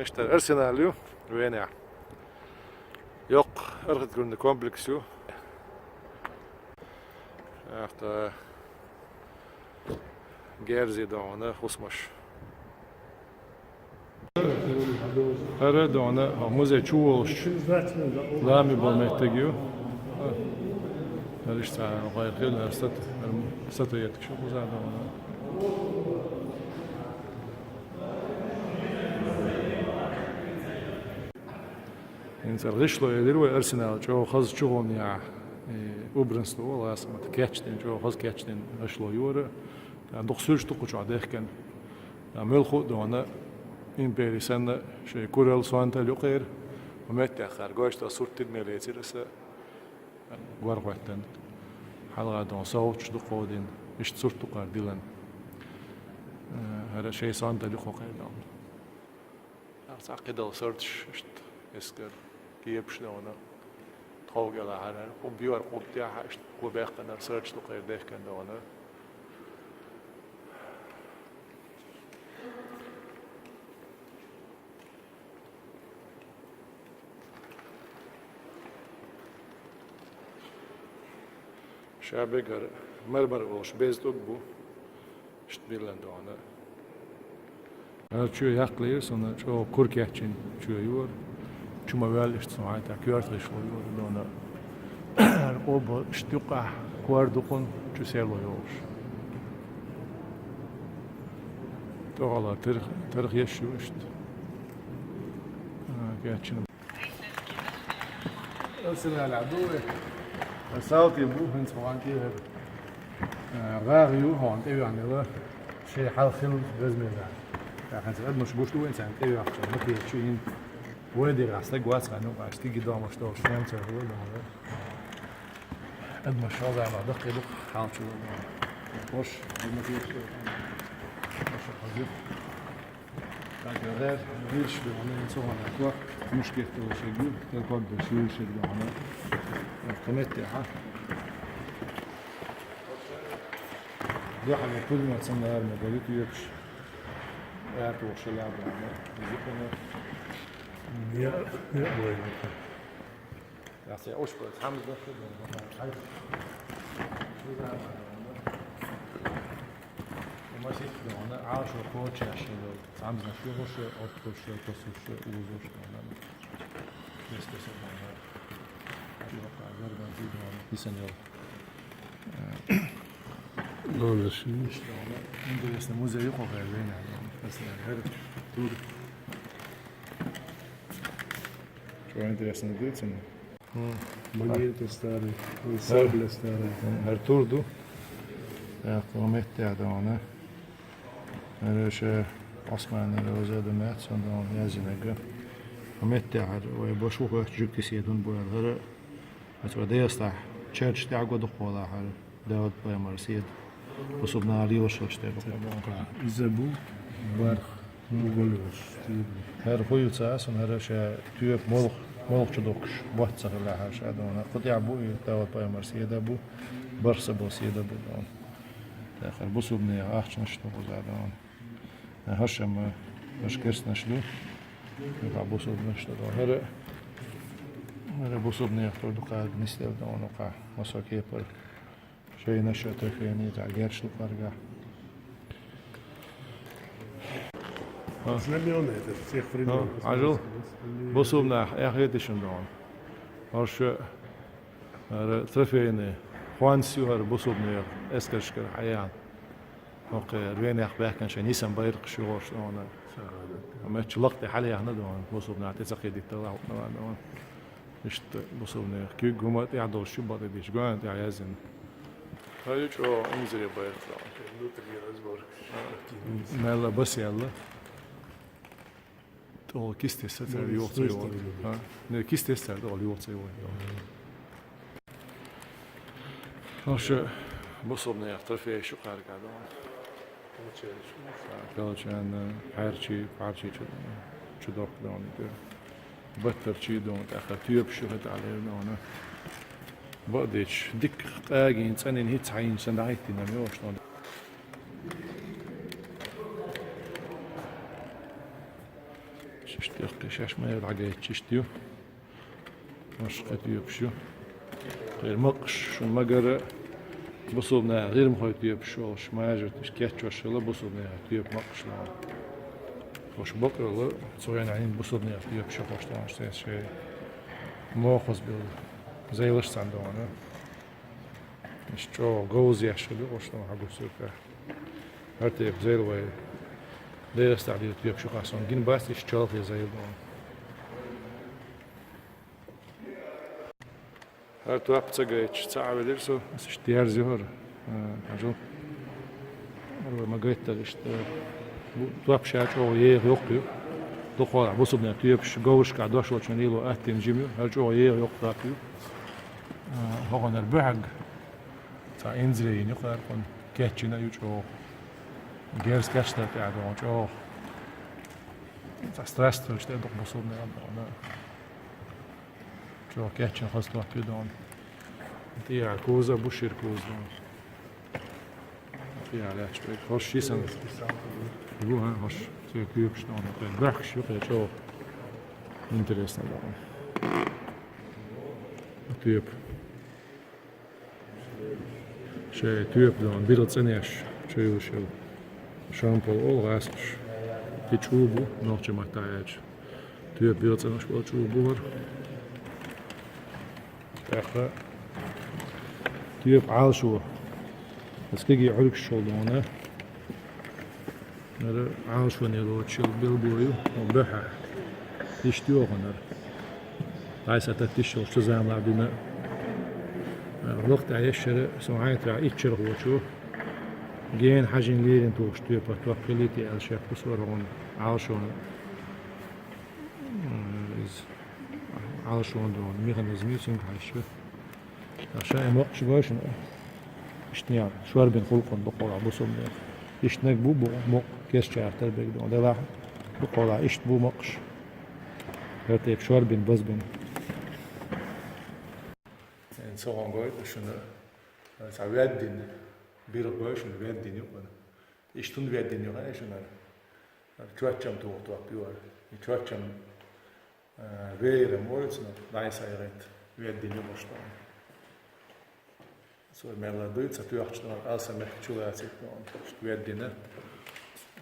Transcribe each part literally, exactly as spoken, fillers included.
Иштта Арсенал ю Венехь. Йоккха архитектурный комплекс ю. ТӀаккха герзи дона хӀусамаш. ХӀара дона музей чу волуш лами болу меттиг ю. ХӀара иштта гӀайр хилла, хӀара стат-, хӀара статуэтка шу кхуза дона. ХӀинца гӀишло элира вай Арсенал чӀогӀа хаза чугӀонехь, э, убранство вала аса, ма кечдина, чӀогӀа хаза кечдина гӀишло йора. ТӀаккха дукха суьрташ ду кху чохь дехкина. ТӀаккха муьлхха а дона импери санна шайн куралла, сонталла юкъера, ма меттехь хӀара гочда сурт тидаме лецира аса. Гор хӀоьттина. Хьалха дона совгӀаташ ду кховдийна, иштта сурт ду кхара диллина. Э, хӀара шайн сонталла юкъера дона. Цхьа кхидолу сурташ, иштта, эскар, кепаш дона. Тхов кӀелахьара, къубба йора, къубба тӀехь, иштта, къубба баьккхинарг сурташ ду кхера дехкина дона. Ша бегара мармар волуш беза тӀулг бу, иштта биллина дона. ХӀара чоь яккхалийра суна, чӀогӀа кура кечйина чоь йора. Чу ма ваьлла иштта суна хьайта, коьрта гӀишло йора дона. ХӀара къобал иштта юккъехь кор ду кхунна, чу серло йолуш. ТӀехула тера-, терхаш ю иштта. А, кечйина. Арсенал ду вай. Салтий бу, хӀинца хьуна тӀера. Э, гӀагӀ ю хьуна тӀевеана, шайн хьал хилла беза меза. ТӀаккха хӀинца адамаш гуш ду вайн царна тӀевеана, ма кхета чу йина. Вай дегӀахь стаг вац хьан, ну, аш стиги домаш долуш, немцой хула дона. Адамаш хьалзама даккхий ду, хьалчу ду. Хош, ма кхета чу. Хош, хазир. Так, гӀер, вирш бе, вана, ин цо вана, квак, мушкет, шегу, тел квак, бе, шир, шегу, вана. Комет, ха. Дехьа, пулмет, сан, наверное, горит, юкш. Я, то, шеля, вана, зипана. Я, я, ой. ЯхцӀе уьш бара, цхьамза хир бара, хьай. Масийтта дона, Ӏалашо кочаш хир бара, цхьамза хир бара, оттуш, косуш, узуш дона. Кес-кеса дона. Аша вака, гарган ти дона, исан йол. Дона ши. Интересный музей юкъа гӀайр вена дона. Интересный, гӀайр тур. Чего интересно, дивитесь? Монеты старые, ой, сабля старая. ХӀара тур ду. ТӀаккха меттехь дона. ХӀара ша Ӏусманера ваза ду меца, сон дона яздинарг. ХӀара меттехь хӀара вай башха хӀоьттича жуьгти седун бу аьлла. ХӀара, хӀара вай дестахь, чарча тӀехь го дукха вала хӀара. Дауд-пайхамар седа. Бусулба наха лелош йолчу тӀе бакъо боху. Иза бу барх, уголь йолуш, стийр бу. ХӀара хӀу ю ца аса, хӀара ша тоьпа молха, молха чу доккхуш, ботт ца хилла хӀара ша дона. Кху тӀехь бу и Дауд-пайхамар седа бу, барх са бо седа бу дона. ТӀаккха хӀара бусулбанех ахчанаш ду кхуза дона. ХӀара ша ма, хӀара ша керстанаш ду. Юха бусулбанаш ду дона. ХӀара, хӀара бусулбанех тур ду кхага нисделла дона кхуза. Масо кепара. Шайна ша трофейный, тӀаккха герш ду кхаргахь. А. Знамёна это всех времён. А, хьажал, бусулбанех эхь хеташ ду дона. ХӀара ша, хӀара трофейный, хӀонс ю хӀара бусулбанех эскаршкара хьаяхна. ХӀокху венех баьхкина шайн йисан байракхаш ю хӀорш дона. Меттачу лакха тӀе хьалаяхна дона, бусулбанех тӀе ца кхийдитталла хӀокхунна дона. Иштта бусулбанех куьг хӀума тӀехь долуш ю бакъдерг дийцича, гоьна тӀехь яздина. ХӀара ю чӀогӀа инзаре байракх. Внутренний разбор. Мелла бас яьлла. ТӀо кистес цара йоха ца йогӀу. А? Не, кистес цара тӀо йоха ца йогӀу. ХӀара ша бусулбанех трофейш ю кхарга дона. Пелчан, пхьарчий, пхьарчий чу, чу доккху дона. Баттарчий дона, тӀаккха тоьпаш ю хӀета Ӏалер дона. Бакъдечу, дикка къагийна, цӀанйина хӀинца хьайна сан дӀахӀиттина йогӀуш дона. Иштта Йоккхий шаьш ма яра дӀагайча иштта ю. Маша кхы тоьпаш ю. Кхы маккхаш шун магара бусалба наха гӀирмахой тоьпаш йолаш, мажариташ кечвеш хила бусалба наха тоьпа маккхаш лоа. Хош бакъ йола, цу хенахь бусалба наха тоьпаш йохош тахана шайн мохазбилла зайлаш цхьана догӀана. Иштта чӀогӀа говза еш хила ю ош тахана хьагуш суртах. ХӀара тайпа зайла вай ДегӀастахь дийла тоьпаш ю хьа сон гина бац, иштта чолхе зайла догӀана. ХӀара топ ца гайча, ца Ӏавелира со, ас иштта дерза ю хӀара. Хьажал. ХӀара вай ма гайттара иштта. Бу-, топ ша чӀогӀа еха йоккха ю. ДукхагӀа бусалба наха тоьпаш говрашкахь дош волчун лело аттина жима ю. ХӀара чӀогӀа еха йоккха топ ю. ХӀокхунара буьхьаг. Цхьа инзаре йина ю кхаркхун. Кечйина ю чӀогӀа. Герз кечдар тӀехь догӀун чӀогӀа. Цхьа страсть хилча тӀе дукха бусалба наха догӀана. ЧӀогӀа кечйина хаза топ ю догӀана. ТӀехьа куза, бу шира куза догӀана. ТӀехьа лаьтташ бегу. Хош йисана. Бу, хӀа, хош. Цу тоьпаш догӀана. Кхы баьхкаш ю, кхы чӀогӀа. Интересно догӀана. Тоьпа. Шайн тоьпа догӀана, билгӀа цӀенъеш, чуйла шел. Шампол олу гӀазкхаша. И чӀу бу, нохчийн маттахь аьлча. Тоьпа билгӀа цӀенъеш болу чӀу бу хӀара. ТӀаккха тоьпа Ӏалашо. Ас кегий Ӏуьргаш шел догӀана. ХӀара Ӏалашоне лоцуш йолу билгало ю, хӀун баьхьа. Иштта ю хӀара. ДӀасататтиш йолуш цу заманахь дина. Лакха тӀехь ешшара, сан хьайна тӀехь иччархочо, гена хьажийна лерина тухуш тоьпа топ хилийта аьлла шек бусу вара хӀуна Ӏалашона. Иза Ӏалашона догӀана механизм ю, цуьнга хьаьжча. Ша и моккхаш гой шуна. Иштта нехь шорбина гӀуллакхана бакъо бусалба наха. Иштанаг бу бу моккха кечча артар бегу догӀу. Делахь бакъо иштта бу моккхаш. ХӀара тайпа шорбина базбина. Эн ца гӀон гой шуна. Цхьа веддина. БиргӀа гой шуна веддина юкъана. Иштта хӀунда веддина ю хаьий шуна? Чоччам туху топ ю хӀара. И чоччам Э, веерам войцу, но дӀасайгӀитта, веддина ю баш тхуна. Цо мелла дуьйцу, тоьхча тхуна алсам мехкан чу лацийта тхуна. Веддина,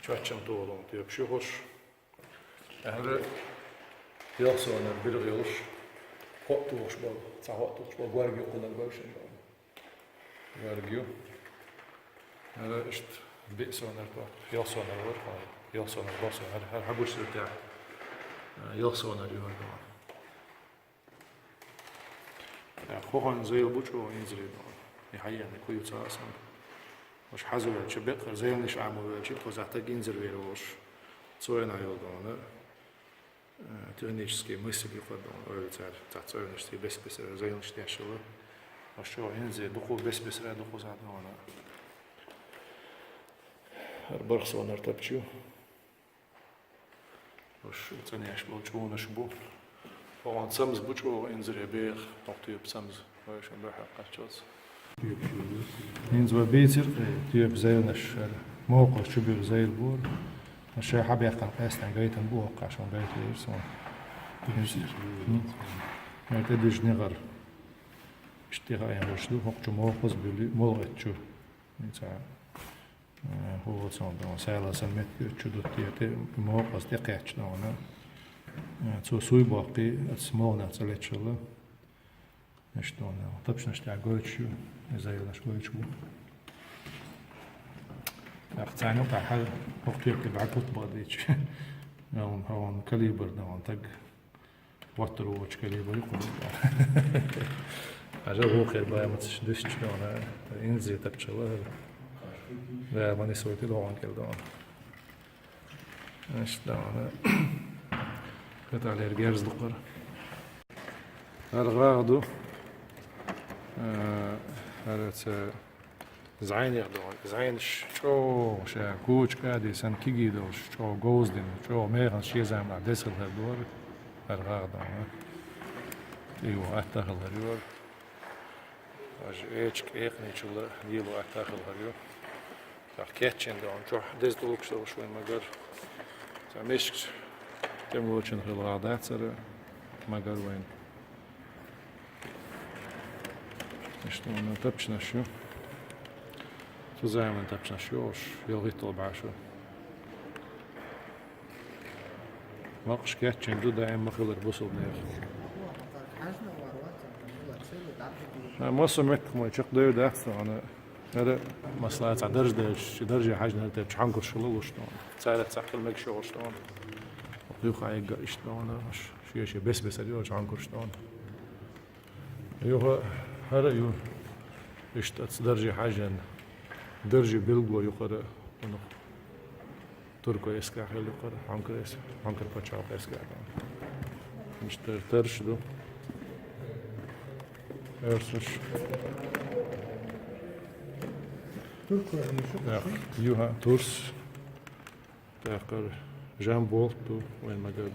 чоччам туху тоьпаш ю хӀорш. Аьлла, ялх сонар биргӀа йолуш, кхоъ тухуш болу, цхьа кхоъ тухуш болу горга юккъаниг бевшина бу. Верг ю. ХӀара иштта биъ сонар топ. Ялх сонар вара хьуна. Ялх сонар, барх сонар. ХӀара, хӀара хьагучу тӀехь. Ялх сонар ю хӀара. ХӀокхуьнан зайла бу чӀогӀа инзаре догӀу. И хьаенна кху ю ца а сан. Аша хьаза ваьлча, беккхара зайланаш Ӏамо ваьлча, кхузахь таг инзар вер волуш. Цойна йолу догӀу. Э, технический мысль ю кху догӀу, ойла цара, цхьацца ойла, шти бес-бесара зайланаш деш хила. Аша чӀогӀа инзе дукха бес-бесара дукха зан догӀу. ХӀара барх сонар тапча ю. Аша цӀанъеш болу чӀунаш бу. ХӀокхуьнан цамза бу чӀогӀа инзаре беха, хӀокху тоьпан цамза. Вай шун дуьхьа кхаччалц. ХӀинца вай бийцира кхин тоьпан зайланаш, хӀара мокхаза чубуьллу зайла бора. Ша хьабаьккхина къаьстина гайтина бу хӀокху, шуна гайтира суна. ХӀинца, хӀинца. ХӀара тӀедуьжу негӀар. Иштта тӀехаийна гӀуш ду, хӀокху чу мокхаза буьллу, молгӀачу. ХӀинца. Э, хӀума цунна, сайла сан меттиг чу дуттий, тӀе мокхаза тӀекхаьчча догӀу. Э, цо суй боккхий, ас молгӀанах цӀа леччалла. Иштта догӀу, тапчанаш тӀехь гойтуш ю, и зайланаш гойтуш бу. ТӀаккха царна юкъахь хьал хӀокху тоьпе бӀаьрг хӀуттабахь дийча. Хьуна, хьуна калибр догӀу, таг. Ваттар вочу калибр ю кхуза. Хьажал вукхера баймаца дуьсча догӀу, инзе тапчалла. Да, ма нисвайтира вогӀун кӀел догӀу. Иштта догӀу. Хеталера герз дукхара. ХӀара гӀагӀ ду. Э, хӀара ца ЗӀайнех догӀу. ЗӀайнаш чӀогӀа ша куча кӀади сан кигий долуш, чӀогӀа говза дина, чӀогӀа механа шен заманахь деза хилла хир дора, хӀара гӀагӀ догӀу. И ву атта хилла хир йора. Важа эчка экханийчул лело атта хилла хир ю. Цхьа кечйина догӀу, чохь деза тӀулгаш долуш вайн магар. Цхьа мешкаш ТӀемлочун хилла гӀагӀ дацара, магар вайн. Иштта ванна тапчанаш ю. Цу заман тапчанаш ю, ош, ялгӀиттал бӀашу. Макъаш кеччен ду даим ма хилар бусулба нех. Ха, массо меттах ма чакхдойр дац, но ана. ХӀара, масала, цхьа дарж дерш, дарже хьажна тӀе чу хьанкурш хила луш, но. Цара цхьа хила мегаш йолуш, но. Юха айга иштта, но, аш, шен-шен бес-бесара йолчу хьанкурш, но. Юха хӀара ю, иштта аца дарже хьажна, дарже билгало юхара, но. Турко эскар хилла юкъара, хьонкар эс-, хьонкар пачхьалкх эскар. Иштта тар-, тарш ду. Эрсаш. Турко хӀума шу? Эх, юха турс. ТӀаккха жамболт ду, вайн магар.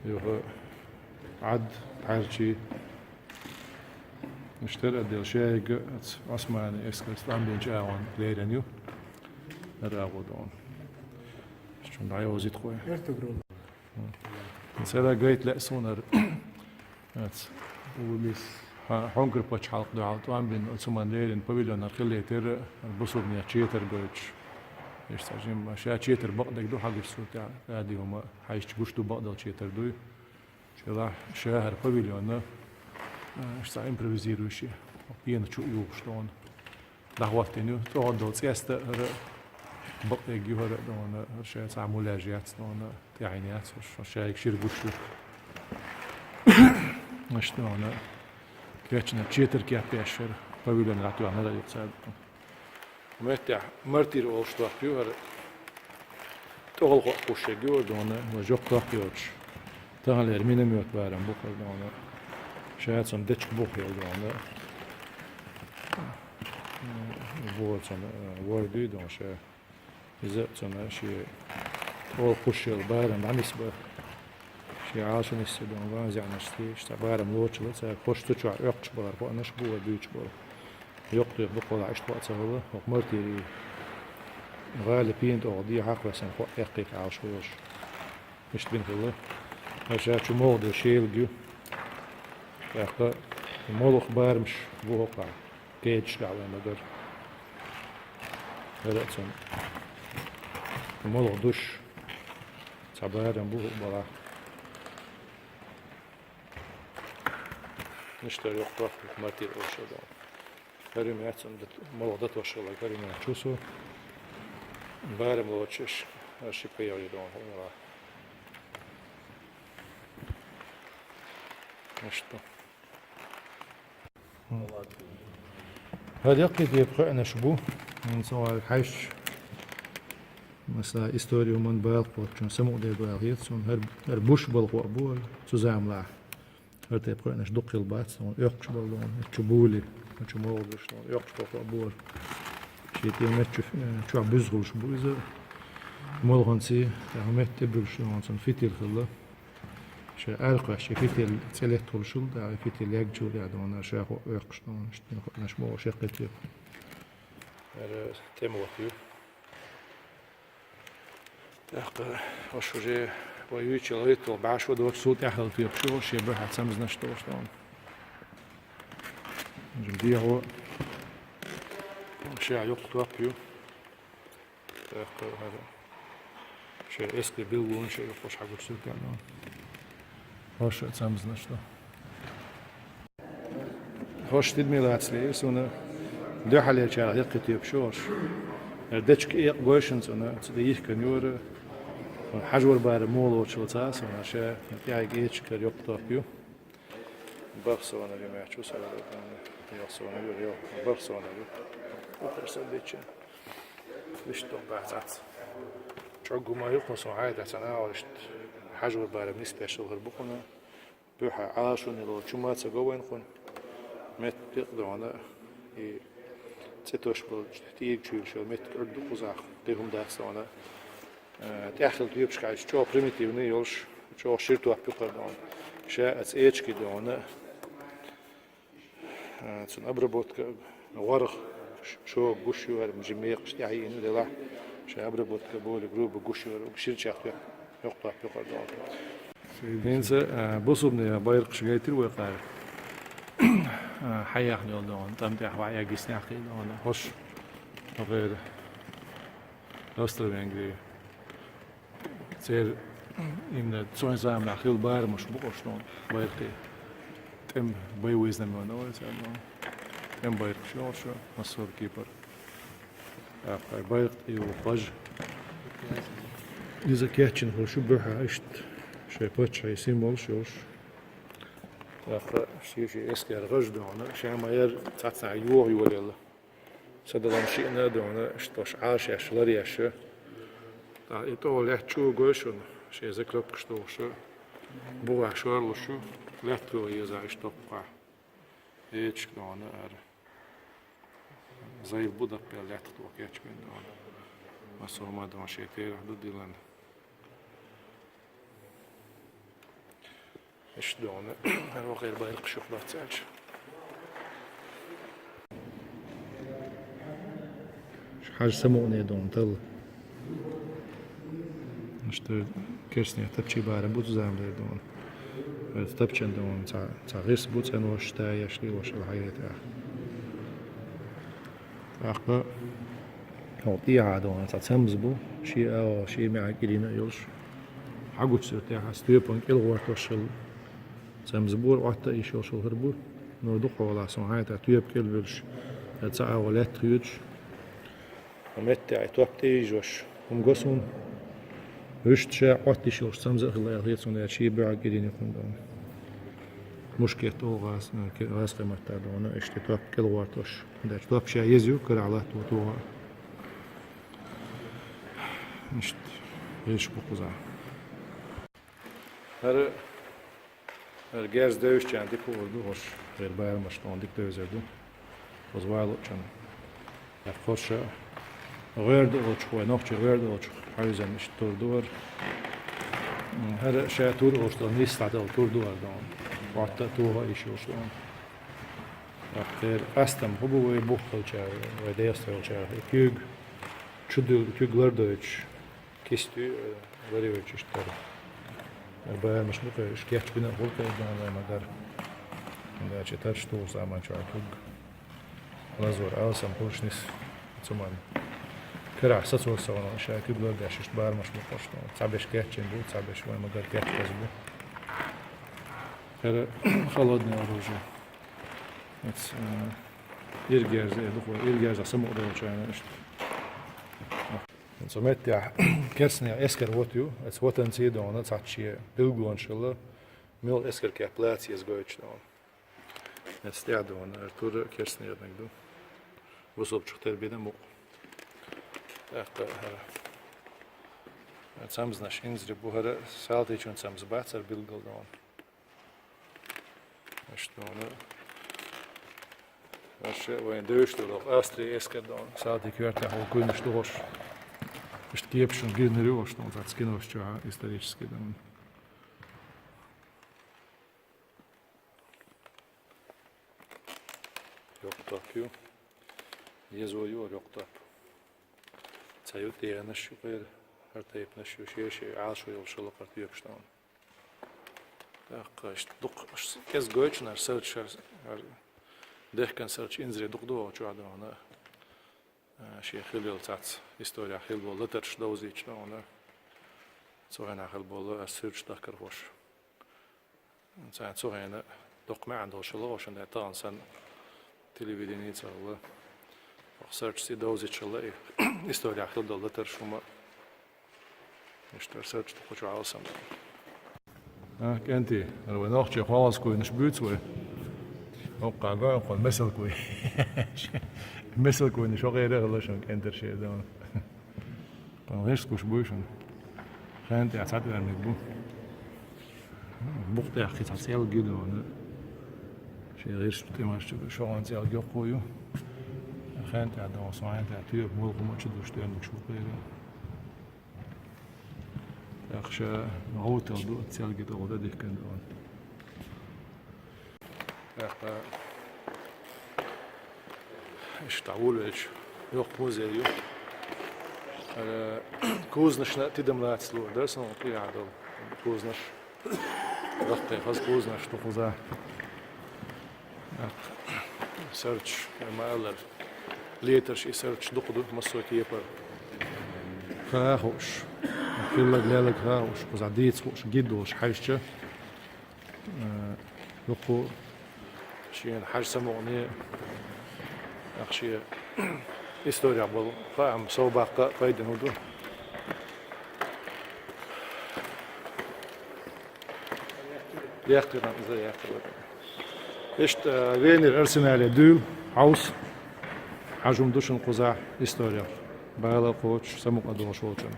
Юха Ӏад, пхьарчий. Иштта а дела шайга аца Ӏусмани эскарца тӀамбинчу агӀон лерина ю. ХӀара агӀо дона. Чун дӀайозит хой. Эртугрул. Цара гайта лаьа суна ара. Аца. Улу мис. Хьа-, хьонкар пачхьалкх дуьхьал тӀамбина, оцу ман лерина павильонар хилла тера, бусурнех четар гойтуш. Иштта жим, ша четар бакъдерг ду хьагуш цу тӀа, радиома, хьаьжча гуш ду бакъдал четар дуй. Шелахь шахьар павильонна, а, иштта импровизирующий, пена чу юхуш тхуна. ДӀахӀоттийна ю, тӀогӀа долу цӀеста хӀара бакъдерг ю хӀара а тхуна, хӀара шайн цхьа муляж яц тхуна, тӀаьхьийна яц, хӀара шайга шира гуш ю. Иштта тхуна, кечна четар кеп беш хӀара, павильон гӀатоьхна хӀара а ю цаьрга. Меттехь мартир олуш топ ю хӀара. ТӀехула кхоъ кхуссург ю хӀара тхуна, вай жоккха топ йоцуш. Таханлера миномет барам бу хӀара тхуна. Ша цунна дечиг бух йолу тхуна. Боху цунна, э, вор дуй тхуна ша. Иза а цунна шен тӀехула кхуссуш йолу барам дӀанисбара. Шен Ӏалашо нисса дона ван зеӀнаш стийш, цхьа барам лочула, цара хӀорш цу чохь оьккхуш балар, хоъанаш бу вай буьйцуш болу. Йоккхатоьху букъалахь иштта хоъ ца хилла, хӀокху мартирий гӀали пийна тӀехула дехьа а кхоьссина хоъ эккхийта Ӏалашо йолуш. Иштта бина хилла. Ша чу могӀа ду шелаг ю. ТӀаккха молух барамаш бу хӀокхахь. Кечаш гахь вайн ма дара. ХӀара а цунна. МолгӀа душ. Цхьа барам бу хӀуъа балахь. Иштта йоккха топ ю, мартир олуш ю тхуна. ХӀара юма яц цунна дат-, молгӀа датош хилла, хӀара юма яц чу со. Барам лоцуш, аш ши пхьегӀа ю тхуна хӀуъа. Иштта. ХӀара яккхий тайпа кхоьънаш бу. ХӀинца вай хьаьжча, масала, история хӀуманна бала кхоччун самукъаде бала хета суна. ХӀара, хӀара буш балхо а бу хӀара цу заманахь. ХӀара тайпа кхоьънаш дукха хилла бац, хӀара оьккхуш балхо, хӀара чу були, хӀара чу могӀа душ, хӀара оьккхуш балхо а бу хӀара. Шен тӀе меттачу, э, чохь буьзза хуьлуш бу иза. МолгӀанций, тӀаккха метта тӀе буьлуш, хӀара цунна фитиль хилла. Ша аьлла кхоьссича, фитиль цӀе летта хуьлушул, тӀаккха фитиль ягчул, тӀаккха дуьйна ша хӀоъ оьккхуш дуьйна, иштта хӀоъ наш ма ву, шеккхе тайпа. ХӀара тема вот ю. ТӀаккха, ош уже вай юьйцу лайтал бӀаьш ву доцу, цул тӀаьхьа хила тайпа шу, шен буьхьа цамзнаш долуш дуьйна. Жим дехьо, ша йоккха топ ю. ТӀаккха хӀара шайн эскар билггун шайн юххуш хьагуш сирталло. ХӀорш а цамзнаш ду. ХӀорш тидаме лацале, суна дуьхьалерчарах яккхий тайпа шу хӀорш. ХӀара дечиг экъа гойшина цунна, цу тӀе йихкан юра. Хьажор бара молочул ца, суна ша тӀаьхьа гечкар йоккха топ ю. Бах сона ю мягӀчу сона ю, йох сона ю, йох, бах сона ю. Укхар сан дечча. Виш тох бац ац. ЧӀоггу ма юкъу со хьайда цана алашт. Хьажур барам нисбеш хӀар букъуна. Буьхьа Ӏашуни ло чума ца го вайн хун. Мет пекъ дона. И цӀе тош бол тӀийг чуьйгаш йол мет кӀуьрг ду кхузахь. Кхин хӀума дац дона. Э, тӀеххила тӀоьпаш кхаьчча, чӀогӀа примитивный йолуш, чӀогӀа шира топ ю кхара дона. Ша аца эчки дона. Э, цун обработка гӀоргӀа ш-, шога гуш ю, хӀара жимекъаш тӀехьа йиъна делахь. Ша обработка боли груба гуш ю, хӀара шира чехтоьху. Йоккха, йоккха догӀун. ХӀинца, а, бусалба байракхаш гайтира вай кхара. А, хьаяхна йолу догӀун, тӀам тӀехь ваьӀ ягийсинехь кхин догӀун. ХӀорш, хӀокхеран Австро-Венгри. Церан именно цу заманахь хилла барамаш бу хӀорш догӀун, байракхий. ТӀеман боевые знамёна олу царна догӀун. ТӀеман байракхаш йолуш, массо а кепара. ТӀаккха байракх тӀе йолу бажа. Иза кечйина хуьлуш ю буьхьа иштта, шайн паччахьан символаш йолуш. ТӀаккха шен-шен эскар гӀаж догӀун, ша ма-ярра цхьацца йоха йолаелла. Садалан шиъна а догӀун, иштта Ӏаш еш, лар еш. ТӀаккха и тӀе лаьтта чӀогӀа гой шуна, шен заклёпкаш дохуш, буха шорлуш ю, лаьтта еза иштта топпа. Эчиг догӀун ара. Зайла бу даппел лаьттах доху кечбина догӀун. Массо а ма догӀун шен терахь ду диллина. Иштта догӀун, хӀара вахара байракхаш юха бац аьлча. Хьажа самукъане догӀун талла. Иштта керстанех тапчий барам бу цу заманара догӀун. Тапчан догӀун цхьа, цхьа гӀирс бу цӀенош, таяш, лелош хьайра тӀехь. ТӀаккха хӀокху тӀехьа догӀун цхьа цамза бу, шен агӀо, шен маьӀна кӀирина а йолуш. Хьагучу суьртехь аса тоьпан кӀел гӀортош хилла. Цамза бора Ӏотта а йиш йолуш хӀара бу. Нур дукха хьолахь суна хьайта тоьпа кӀел буьлуш, цхьа агӀо лаьтта хьоьдуш. Меттехь и топ тӀе йижош хӀума го суна. Вуьшта ша Ӏотта йиш йолуш цамза а хилла аьлла хета суна, аьлча шен буьхьиг кӀирина ю хӀума догӀун. Мушкет олу гӀаз-, гӀазкхийн маттахь догӀун, иштта топ кӀел гӀортош. ХӀунда аьлча топ ша еза ю, карахь латто туху. Иштта, езаш бу кхуза. ХӀара, хӀара герз девзачарна дика хуур ду хӀорш, хӀара барамаш тхуна дика девзар ду. Хаза валучунна. ТӀаккха хӀорш гӀоьрда олучух вай, нохчий гӀоьрда олучух хьаьвзина иштта тур ду хӀара. ХӀара ша тур олуш долу нийса дӀадала тур ду хӀара догӀун. Ӏотта а, тоха а йиш йолуш догӀун. ТӀаккха хӀара къастам хӀун бу вай бухахилчара, вай дестхуьлчара, и куьйга чу дуьллу, куьйга лардойтуш. Кистий, э, ларъеш иштта дара. Барамаш бу кхуьнан, уьш кечбина а хуьлу кхуьнан, ма-дарра. ХӀунда аьлча тарш туху заман чохь куьг. Лазор алсам хуьлуш нис цу ман. Карахь сацо ца вана, ша куьг лардеш иштта барамаш бу кхуьнан. Цхьаберш кечйина бу, цхьаберш вайн ма-дарра кечбаза бу. ХӀара холодное оружие. Эц, э, иргерза, э, дукха иргерза самукъадолчарна иштта. Цу меттехь керстанех эскар вата ю, эц ватанца а догӀун, цхьацца шен билгалонаш хилла, муьлха эскар кеп лаца еза гойтуш догӀун. Эц тӀехь догӀун, ара тур керстанерниг ду. Бусалбачух тера бина мукъа. ТӀаккха хӀара, хӀара цамзнаш инзаре бу, хӀара салтичун цамз бац, хӀара билггал догӀун. Иштта догӀун. Аша вайн девзаш долу Австрин эскар догӀун. Салтий коьртехь волу куьйнаш ду хӀорш. Иштта кепашна гиннар ю хӀорш догӀун, цхьацца кинош чохь исторический догӀун. Йоккха топ ю. Езо ю хӀара йоккха топ. Цхьа ю тӀегӀанаш ю кхера, хӀара тайпанаш ю, шен-шен Ӏалашо йолуш хилла кхара тоьпаш догӀун. ТӀаккха иштта дукха, аш кӀезиг гойтуш хӀара сурташ, хӀара, хӀара дехкан сурташ инзаре дукха ду хӀокху чохь догӀун. А, шен хилла йолу цхьацца исторехь хилла болу латарш довзуьйтуш догӀун. Цу хенахь хилла болу аса сурташ дахкархоша. Царна цу хенахь доккха маьӀна долуш хилла хӀорш, тахана санна телевидени ца хилла. Сурташ и довзуьйтуш хилла и исторехь хилла долу латарш хӀума. Иштта сурташ дукха чохь алсам. А, кӀентий, хӀара вай нохчийн кхоллаза куйнаш буьйцу вай. Оккха гой, кхунна месал куй. Месал куйнаш хӀокхеран а хилла шуна кӀентара шен догӀун. Кхунна гӀирс куш буй шуна. Хенан тӀехь цхьаъ тӀоьрмиг бу. Букъа тӀехь кхин цхьа цӀелг ю догӀун. Шен гӀирс тӀемаш чу шогӀан цӀелг йоккхо ю. Хенан тӀехь догӀун, со хьайн тӀехь тоьпа молха хӀума чу душ тӀоьрмигаш бу кхера. ТӀаккха ша гӀовтал ду, цӀелге тӀе гӀо дан дихкина ду. ТӀаккха иштта дӀаволавелча, йоккха музей ю. Э, кузанашна тидам лаца лур дара сан кхы яхь долу. Кузанаш. Даккхий хаза кузанаш ду кхузахь. Сарч, ма-аллара, летарш и сарч дукха ду, массо а кепара. Ха хууш. Хилларг-леларг ха хууш, кхузахь дийца хууш, гид долуш хьаьжча. Э, дукха шена хьажа самукъане, ахь шен историх болу хаам сов баккха а пайдана ду. Яьккхина иза, яьккхина. Иштта, э, Венера Арсенале дуьйла, хьовса, хьажа хӀума ду шуна кхузахь историх. Бала кхочуш, самукъа долуш волчунна.